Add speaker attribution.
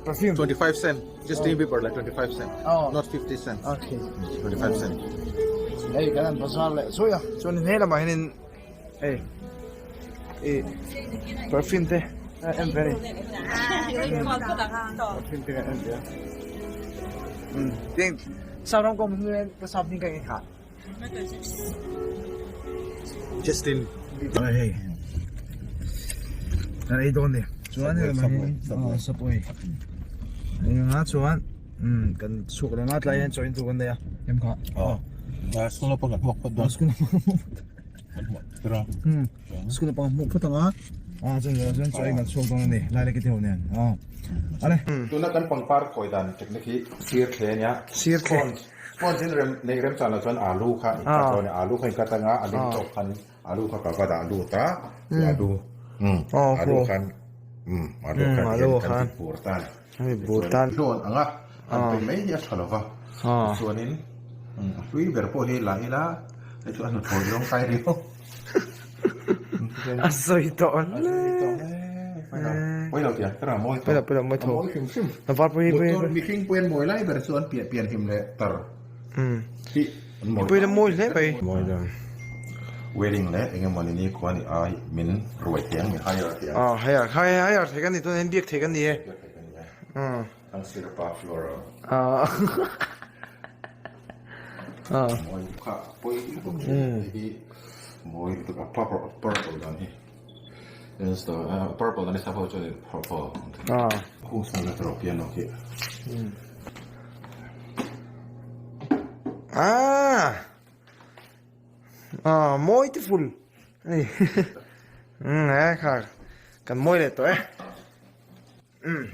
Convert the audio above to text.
Speaker 1: Perfume.
Speaker 2: 25 cent. Justin Bieber like 25 cent.
Speaker 1: Oh.
Speaker 2: Not 50 cent.
Speaker 1: Okay.
Speaker 2: 25 cent.
Speaker 1: Hei kan an bazar leh zui a chuan he lamah hianin hei ih perfume te a en ve a ni perfume te kan en ve a umm tin sap ram kawng hian ka sap hming ka inkhah.
Speaker 2: Justin
Speaker 1: Bieber hei kan ei dawn ni chuan he lamah hian aw subway engah chuan umm kan chhuk leh nga tlai hian chaw in tur kan nei a em kha
Speaker 2: aw school naupang kan hmuak phawt dawn
Speaker 1: school naupang
Speaker 2: kan hmuak phawt a
Speaker 1: umm school naupang hmuak phawt ang a ah chuan chuan chaw in kan chhuak dawn a ni lai lek te ho nen aw ale
Speaker 2: tuna kan pangpar khawi dan technique hi sir thle a nia
Speaker 1: sir thle
Speaker 2: Sponge in rem nei rem chan ah chuan alu kha in cut dawn a alu kha in cut anga a lim tawk khan alu kha ka va dah lut a alu alu khan alu khan hian kan ti bur ta a ni hlawn ang a an pe mai hi a tha lo va tichuanin a hlui ber pawh hi la ila hei chu a hnuthawi zawng kai riau.
Speaker 1: A sawi tawh hle.
Speaker 2: Pawi lo tia, ka ra mawi tawh.
Speaker 1: Pawi lo mawi tawh.
Speaker 2: A mawi hrim hrim.
Speaker 1: A var pawh hi pawi.
Speaker 2: Motor mihring pawhin mawi lai ber chu an pian pian hlim leh tar hi an mawi.
Speaker 1: Pawi la mawi hle mai.
Speaker 2: Mawi dan. Wedding leh eng emaw ni ni khua ni a min ruai thei ang min hire thei ang.
Speaker 1: Ah hire hire thei kan ni tuna in biak thei kan ni e.
Speaker 2: Biak thei kan ni e. Ang sirpa floral.
Speaker 1: Ah. Ah.
Speaker 2: Mawi kha pawi lutuk hi. Mawi lutuk a purple purple dan hi is the purple dan hi sap ho chuan purple
Speaker 1: ah
Speaker 2: khu sang na tro piano khi
Speaker 1: ah ah mawi te full ani um he kha kan mawi leh tawh e um.